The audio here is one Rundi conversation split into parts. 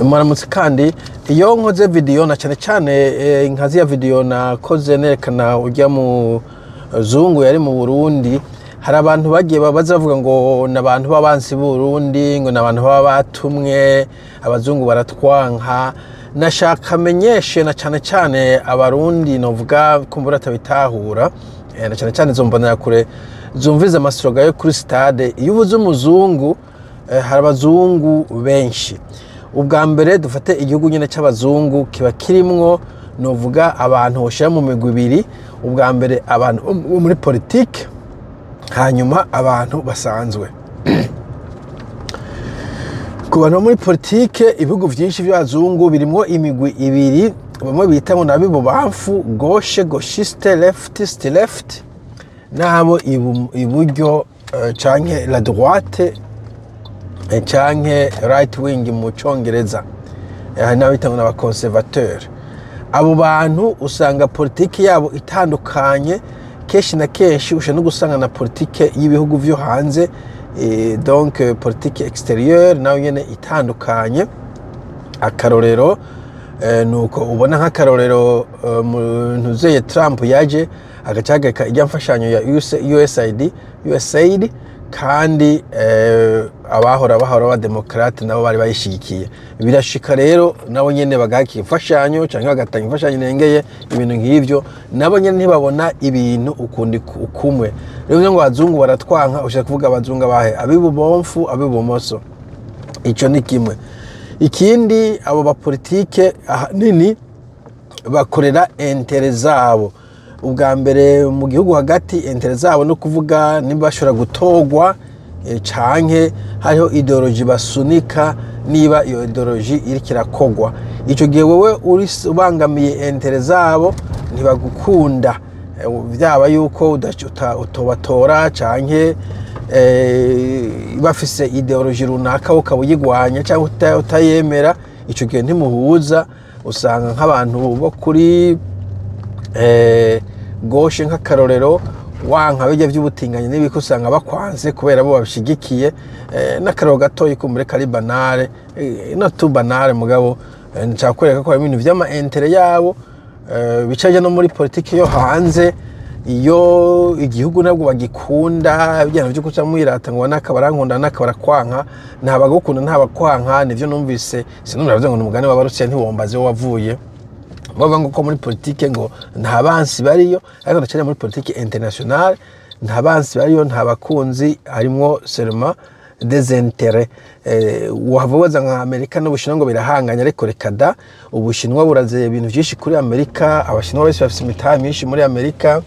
Muramutse. Kandi iyo nkoze video, na cyane cyane nka ziriya video nakoze nerekana ujya mu zungu yari mu Burundi, hari abantu bagiye baza bavuga ngo ni abantu b'abansi b'Uburundi, ngo ni abantu baba batumwe, abazungu baratwanka. Nashaka menyeshe na cyane cyane Abarundi, novuga kumbura atabitahura, na cyane cyane izo mbonerakure zumviza amaslogan yo kuri stade. Iyo uvuze umuzungu, hari abazungu benshi. Ubwa mbere, dufate igihugu nyine cy'abazungu, kiba kirimwo, novuga, abantu boshira mu migwi ibiri. Ubwa mbere, abantu bo muri politike, hanyuma abantu basanzwe. Ku bantu bo muri politike, ibihugu vyinshi by'abazungu birimwo imigwi ibiri: bamwe bita ngo n'ab'ibubamfu, gauche, gauchiste, leftist, left, n'abo iburyo, canke la droite, canke right wing mu Congereza. Hari n'abita ngo n'abaconservateur. Abo bantu usanga politiki yabo itandukanye kenshi na kenshi, ushobora no gusanga na politike y'ibihugu vyo hanze, donc politique extérieure nayo nyene itandukanye. Akarorero, nuko ubona nk'akarorero, ntuzeye Trump yaje agacagarika ijya mfashanyo ya USAID, USAID, kandi abahora b'abademokrate nabo bari bayishigikiye. Birashika rero nabo nyene bagahakika imfashanyo canke bagatanga imfashanyo irengeye, ibintu nk'ivyo. Nabo nyene ntibabona ibintu ukundi ukumwe. Rero ngo abazungu baratwanka, ushaka kuvuga abazungu abahe? Ab'ibubomfu, ab'ibumoso? Ico ni kimwe. Ikindi, abo bapolitike ahanini bakorera intérêts zabo. Ubwa mbere, mu gihugu hagati, intérêts zabo no kuvuga nimba bashobora gutorwa, canke hariho idéologie basunika. Niba iyo idéologie iriko irakogwa, ico gihe wewe uri ubangamiye intérêts zabo, ntibagukunda. Vyaba yuko utobatora canke bafise idéologie runaka ukaba uyigwanya cyangwa utayemera, ico gihe ntimuhuza. Usanga nk'abantu bo kuri gauche, nk'akarorero, wanka bijya by'ubutinganyi n'ibiki, usanga bakwanze kubera bo babishigikiye. N'akarorero gatoyi kumbure kari banale, not too banale, mugabo nshaka kwereka ko hari ibintu vy'ama intérêts yabo, bica no muri politiki yo hanze. Iyo igihugu nabwo bagikunda, ibijyana byo kuca mwirata ngo naka barankunda, naka barakwanka, nta bagukunda, nta bakwanka. Nivyo numvise, sinumva ngo ni umugani w'Abarusiya, ntiwombaze wo wavuye, bavuga ngo ko muri politike ngo nta bansi bariyo, ariko ndacari muri politike internationale nta bansi bariyo, nta bakunzi, harimwo seulement des intérêts. Wahava waza nka Amerika n'Ubushinwa ngo birahanganye, ariko reka da. Ubushinwa buraze ibintu byinshi kuri Amerika. Abashinwa bose bafise imitahe myinshi muri Amerika,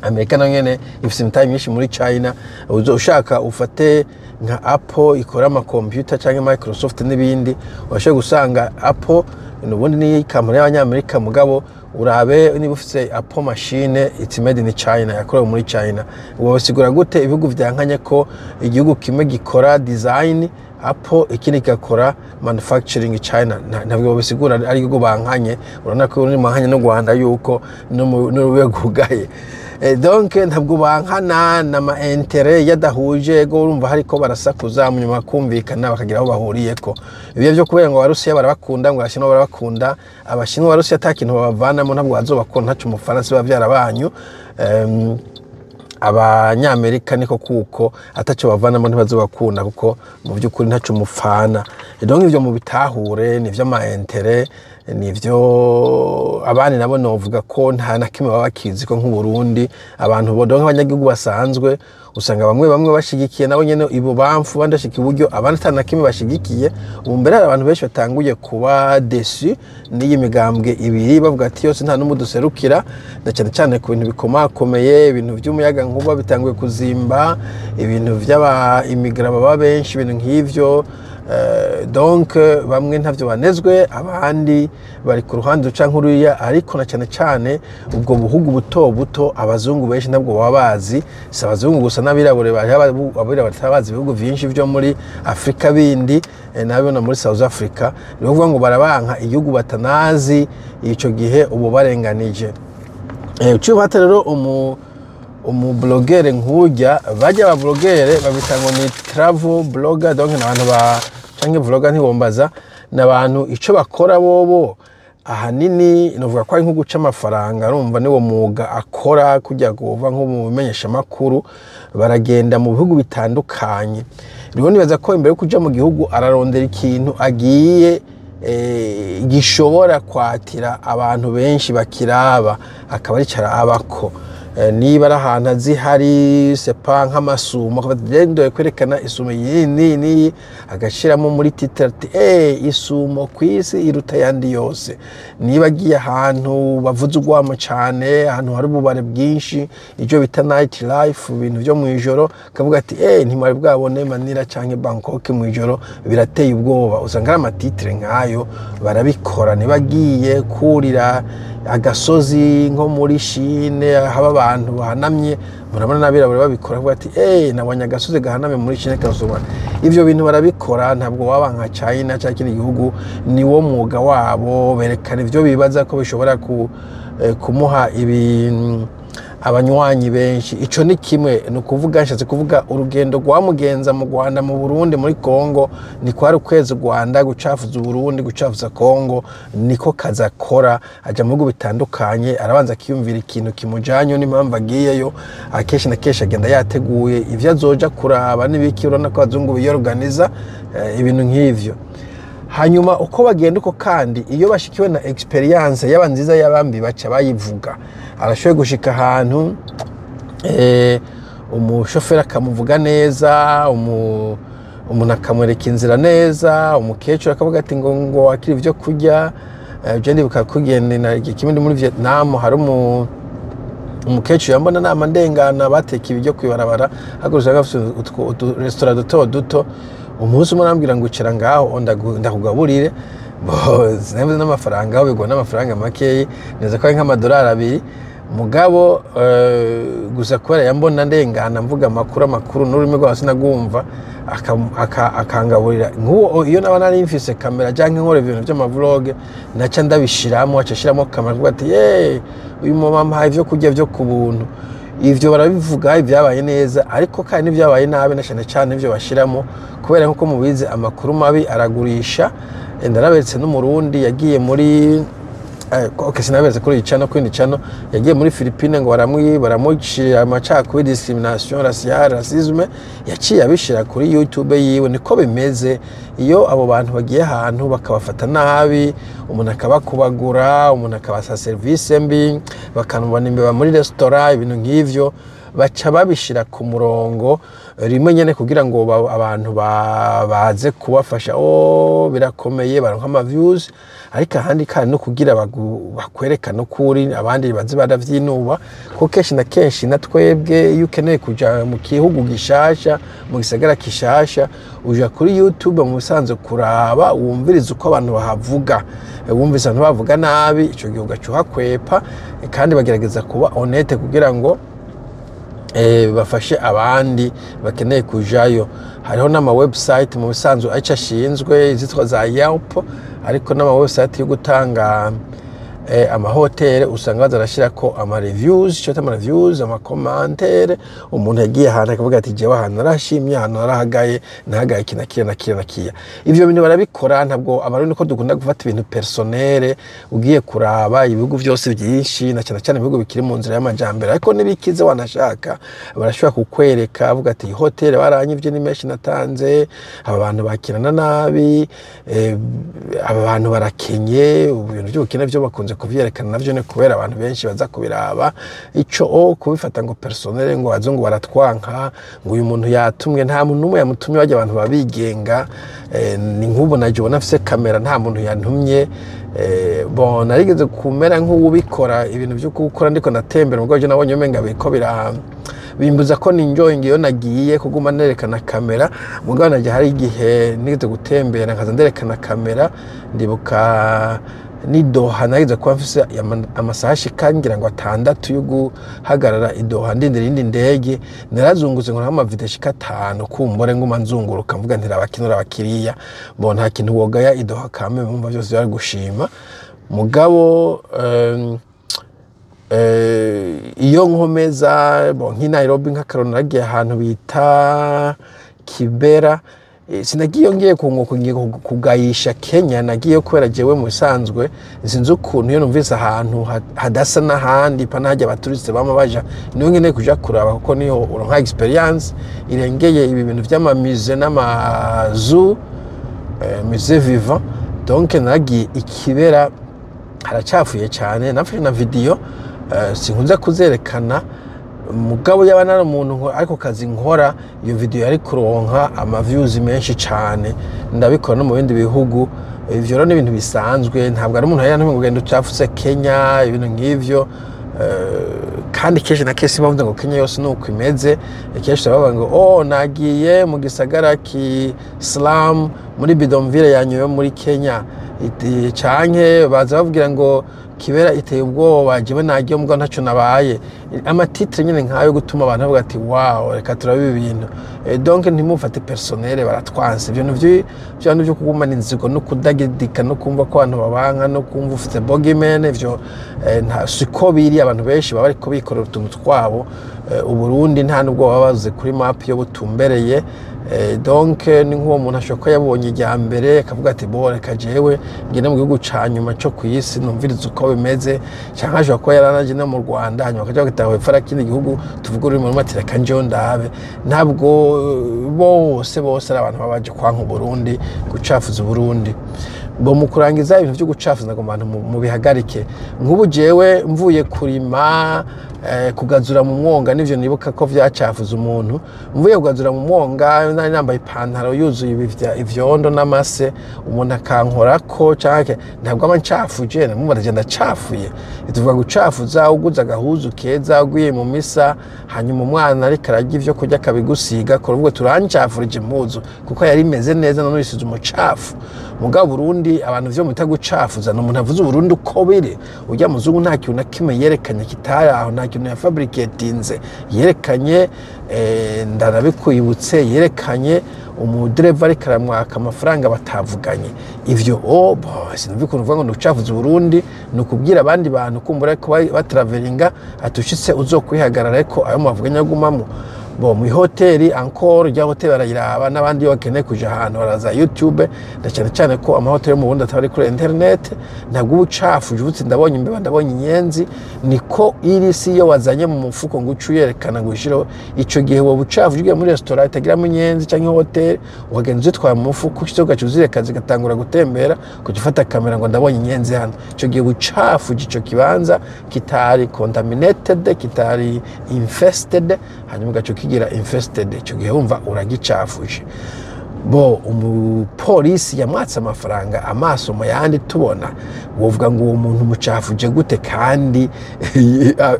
Amerika nayo nyene ifise imitahe myinshi muri China. Uzo ushaka ufate nka Apple ikora amakompyuta canke Microsoft n'ibindi, urashobora gusanga Apple ubundi ni kampani y'Abanyamerika, mugabo urabe niba ufise Apple machine, it's made in China, yakorewe muri China. Wosigura gute ibihugu vyankanye ko igihugu kimwe gikora design, Apple, ikindi kigakora manufacturing, China? Ntabwo babisigura ari igihugu bankanye. Urabona ko uri muhanye n'u Rwanda yuko n'urubibe rwugaye. Donc ntabwo bankana, n'ama intérêts yadahuje go. Urumva hariko barasakuza, mu nyuma kumvikana bakagira aho bahuriyeko. Ibyo byo kubera ngo Abarusiya barabakunda, ngo Abashinwa barabakunda, Abashinwa, Abarusiya ata kintu babavanamo, ntabwo bazobakunda. Ntaco umufaransa bavyara banyu. Abanyamerika niko kuko ataco bavanamo, ntibazobakunda, kuko mu by'ukuri ntaco mupfana. Donc ivyo mubitahure, nivyo ama intérêts, nivyo. Abandi nabo novuga ko nta na kimwe baba bakizi ko nk'Uburundi, abantu bo, donc abanyagihugu basanzwe, usanga bamwe bamwe bashigikiye nabo nyene ibubamfu, abandi bashigikiye iburyo, abandi ata na kimwe bashigikiye. Ubu mbere hari abantu benshi batanguye kuba déçus n'iyi migambwe ibiri, bavuga ati yose nta n'umwe duserukira, na cyane cyane ku bintu bikomakomeye. Ibintu by'umuyaga nkuba bitanguye kuzimba, ibintu vy'aba immigrants baba benshi, ibintu nk'ivyo. Donc bamwe ntavyo banezwe, abandi bari ku ruhande ruca nk'uriya. Ariko na cyane cyane ubwo buhugu buto buto, abazungu benshi ntabwo baba bazi. Si abazungu gusa, n'abirabure bari, abirabure batabazi ibihugu vyinshi vyo muri Afrika bindi, nabyo muri South Africa. Ni ukuvuga ngo barabanka igihugu batanazi, ico gihe ubu barenganije. Uciye ufata rero umublogueur nk'urya, bajya abablogueur babita ngo ni travel blogger, donc ni abantu ba Canke vlogger ntiwombaza, n'abantu ico bakora bobo ahanini novuga ko ari nko guca amafaranga. Urumva niwo mwuga akora, kujya kuva nko mu bimenyeshamakuru, baragenda mu bihugu bitandukanye. Rero nibaza ko imbere yo kuja mu gihugu ararondera ikintu agiye gishobora kwatira abantu benshi bakiraba, akaba arico arabako. Niba ari ahantu azi hari sepa nk'amasumo, akavuga kwerekana isumo iyi n'iyi n'iyi, agashiramo muri titre ati "Isumo ku isi iruta ayandi yose". Niba agiye ahantu bavuza urwamo cane, ahantu hari ububare bwinshi, ivyo bita night life, ibintu vyo mw'ijoro, akavuga ati "Ntimwari bwabone Manila canke Bangkok mw'ijoro, birateye ubwoba". Usanga ari ama titre nk'ayo barabikora. Niba agiye kurira agasozi nko muri Chine haba abantu bahanamye, murabona n'abirabura babikora, bavuga ati "Nabonye agasozi gahanamye muri Chine kazuma". Ivyo bintu barabikora, ntabwo waba nka China cyangwa ikindi gihugu, niwo mwuga wabo. Berekana ivyo bibaza ko bishobora kumuha ibi abanywanyi benshi. Ico ni kimwe. Ni ukuvuga, nshatse kuvuga urugendo rwamugenza mu Rwanda, mu Burundi, muri Congo, ni kwari ukwezi u Rwanda, gucafuza Uburundi, gucafuza Congo, niko kazi akora. Aja mu bihugu bitandukanye, arabanza akiyumvira ikintu kimujanye n'impamvu agiyeyo. Akenshi na kenshi agenda yateguye ivyo azoja kuraba n'ibiki. Urabona ko abazungu biyorganiza ibintu nk'ivyo. Hanyuma uko bagenda uko kandi, iyo bashikiwe na experience, yaba nziza yaba mbi, baca bayivuga. Arashoboye gushika ahantu, umushoferi akamuvuga neza, umuntu akamwereka inzira neza, umukecuru akavuga ati ngo wakire ibyo kurya. Je ndibuka kugenda kimwe ndi muri Vietnam, hari umukecuru yambona nama ndengana, bateka ibiryo kwibarabara, hakurya gafite utu restaurant duto duto. Umunsi umwe arambwira ngo icara ngaho ndakugaburire. Sinabuze n'amafaranga, aho bigwa n'amafaranga makeyi, neza ko ari nk'amadolari 2. Mugabo gusa kubera yambona ndengana mvuga amakuru n'ururimi rwabo sinagumva, akangaburira. Nk'uwo iyo naba nari mfise kamera canke nkora ibintu vy'ama vlog, naca ndabishiramo, aca ashiramo kamera, avuga ati "Ye, uyu mama ampaye ivyo kurya vyo ku buntu". Ivyo barabivuga ibyabaye neza, ariko kandi n'ibyabaye nabi na cyane cyane ivyo bashiramo, kubera nkuko mubizi amakuru mabi aragurisha. Ndaraberetse n'Umurundi yagiye muri okay, sinaberetse kuri iyi channel, kuri iyi channel, yagiye muri Philippines ngo baramucira amacakubiri, discrimination raciale, racisme, yaciye abishira kuri YouTube yiwe. Niko bimeze iyo abo bantu bagiye ahantu bakabafata nabi, umuntu akabakubagura, umuntu akabasa service mbi, bakanubona imbeba muri restaurant, ibintu nk'ivyo baca babishira ku murongo rimwe nyene kugira ngo abantu baze kubafasha. Oh, birakomeye, baronka ama views. Ariko ahandi kandi no kugira bakwerekane ukuri, abandi baze baravyinuba, ko kenshi na kenshi na twebwe iyo ukeneye kuja mu gihugu gishasha, mu gisagara gishasha, uja kuri YouTube mu bisanzwe kuraba, wumviriza uko abantu bahavuga. Wumvise abantu bavuga nabi, ico gihe ugaca uhakwepa. Kandi bagerageza kuba honnête kugira ngo bafashe abandi bakeneye kujayo. Hariho n'ama website mu bisanzwe aco ashinzwe, izitwa za Yelp, ariko n'ama website yo gutanga amahoteli, usanga baza barashirako ama reviews, ico bita ama reviews, ama commentaire. Umuntu yagiye ahantu akavuga ati "Jewe ahantu narashimye, ahantu narahagaye, nahagaye iki na kiriya na kiriya na kiriya". Ivyo bintu barabikora. Ntabwo Abarundi ko dukunda gufata ibintu personnel. Ugiye kuraba ibihugu vyose byinshi, na cyane cyane ibihugu bikiri mu nzira y'amajambere, ariko n'ibikize wanashaka, barashobora kukwereka, avuga ati "Iyi hoteli baranyivye, ni menshi natanze, aba bantu bakirana nabi, aba bantu barakenye". Ibintu by'ubukene byo bakunze kuvyerekana navyo, ni kubera abantu benshi baza kubiraba. Ico o kubifata ngo personnel, ngo abazungu baratwanka, ngo uyu muntu yatumwe, nta muntu n'umwe yamutumye. Bajya abantu babigenga. Ni nk'ubu naje ubona afise kamera, nta muntu yantumye. Bon, narigeze kumera nk'uwubikora, ibintu byo gukora ndiko ndatembera, ubwo je nabonye umenga biriko bimbuza ko ninjoyinga iyo nagiye kuguma nerekana kamera. Mugabo naje hari igihe nigeze gutembera nkaza nderekana kamera. Ndibuka ni Doha, nageze kuba mfise amasaha ashika ngira ngo 6 yo guhagarara i Doha ndindira iyindi ndege. Narazungutse nkora ama video ashika 5 kumbure, nguma nzunguruka mvuga nti raba kino, raba kiriya. Bon, nta kintu wogaya i Doha kame, mumva vyose byari gushima. Mugabo iyo nkomeza, bon, nk'i Nairobi nk'akarorero, naragiye ahantu bita Kibera. Sinagiye ngiye kunguka, ngiye kugayisha Kenya. Nagiye kubera jewe mu bisanzwe sinzi ukuntu iyo numvise ahantu hadasa n'ahandi, pana hajya aba touristes bama baja, niho nkeneye kuja kuraba, kuko niho uronka expérience irengeye ibi bintu vy'ama musées n'amazu, musée vivant. Donc naragiye ikibera, haracafuye cyane. Nafashe na vidéo, sinkunze kuzerekana, mugabo yaba nari umuntu ariko kazi nkora, iyo vidéo yari kuronka ama views menshi cyane. Ndabikora no mu bindi bihugu. Ivyo rero ni ibintu bisanzwe, ntabwo ari umuntu yari ngo ugenda ucafuse Kenya, ibintu nk'ivyo. Kandi kenshi na kenshi bavuze ngo Kenya yose nuko imeze. Kenshi bavuga ngo oh, nagiye mu gisagara ki slum muri bidonville yanyu yo muri Kenya. Canke baza bavugira ngo Kibera iteye ubwoba, jewe nagiye mbwa ntaco nabaye. Ama titres nyene nkayo gutuma abantu bavuga ati wow, reka turabe ibi bintu. Donc ntimufate personnel, baratwanse. Ibyo bintu vy'abantu vyo kugumana inzigo no kudagidika no kumva ko abantu babanka no kumva ufite bogeyman, ivyo nta siko biri. Abantu benshi baba bariko bikorera utuntu twabo. Uburundi nta nubwo baba bazi kuri map yo butumbereye. Donc ni nk'uwo muntu ashobora kuba yabonye irya mbere akavuga ati bo, reka jewe ngende mu gihugu ca nyuma co ku isi numvirize uko bimeze, canke ashobora kuba yaranaje no mu Rwanda, hanyuma akaja bagataha hepfo ari kindi gihugu tuvuga ururimi rumwe, ati reka njewe ndabe. Ntabwo bose bose ari abantu baba baje kwanka Uburundi, gucafuza Uburundi. Bo mu kurangiza, ibintu vyo gucafuza ngo abantu mubihagarike. Nk'ubu jewe mvuye kurima, kugazura mu mwonga, nivyo nibuka ko vyacafuza umuntu. Mvuye kugazura mu mwonga, nari nambaye ipantaro yuzuye ivyondo n'amase, umuntu akankorako canke, ntabwo aba ncafuje? Namumva ndagenda ndacafuye. Tuvuga gucafuza uguze agahuzu keza, uguye mu misa, hanyuma umwana ariko ararya ivyo kurya akabigusiga, kuvuga turancafurije impuzu kuko yari imeze neza, none uyisize umucafu. Mugabo Burundi, abantu vyo muta gucafuza ni umuntu avuze Uburundi uko biri. Urya muzungu nta kintu na kimwe yerekanye kitari aho, nta kintu yafabricatinze yerekanye. Ndanabikwibutse, yerekanye umudereva ariko aramwaka amafaranga batavuganye. Ivyo oh, bo, sinumva ukuntu uvuga ngo ni ugucafuza Uburundi. Ni ukubwira abandi bantu kumbura ko batravelinga ati ushitse uzokwihagarara, ariko ayo mavuganye agumamo. Bo mu hoteli encore, rya hoteli barayiraba, n'abandi iyo bakeneye kuja ahantu baraza YouTube, na cyane cyane ko amahoteli yo mu Burundi ataba ari kuri internet. Ntabwo uba ucafuje ubutse ndabonye imbeba, ndabonye inyenzi, niko iri si iyo wazanye mu mufuko ngo uce uyerekana ngo ushireho. Ico gihe wowe ucafuje ugiye muri restaurant itagiramo inyenzi cyangwa hoteli, ukagenda uzitwaye mu mufuko, ushitse ugaca uzireka zigatangura gutembera, ugaca ufata kamera ngo ndabonye inyenzi hano, ico gihe ucafuje ico kibanza kitari contaminated, kitari infested, hanyuma ugaca ukigira infested. Ico gihe wumva uragicafuje. Bo umupolisi yamwatse amafaranga amaso mu yandi tubona, wovuga ngo uwo muntu mucafuje gute kandi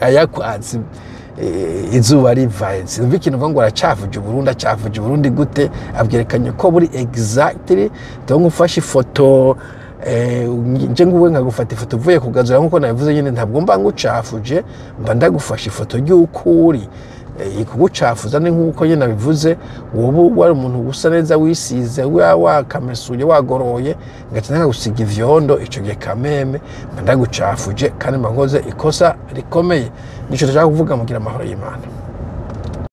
ayakwatse izuba rivaye? Sinumva ikintu uvuga ngo aracafuje Uburundi. Acafuje Uburundi gute? Abwerekanye ko buri exactly. Donc ufashe ifoto, nje nguwe nkagufata ifoto uvuye kugazura nkuko nabivuze nyine, ntabwo mba ngucafuje, mba ndagufashe ifoto y'uko uri. Kugucafuza ni nkuko nyine nabivuze, wowe wari umuntu usa neza, wisize, wakamesuye, wagoroye, ngaca nkagusiga ivyondo, ico gihe kameme mba ndagucafuje kandi mba nkoze ikosa rikomeye. Nico ndashaka kuvuga. Mugira amahoro y'Imana.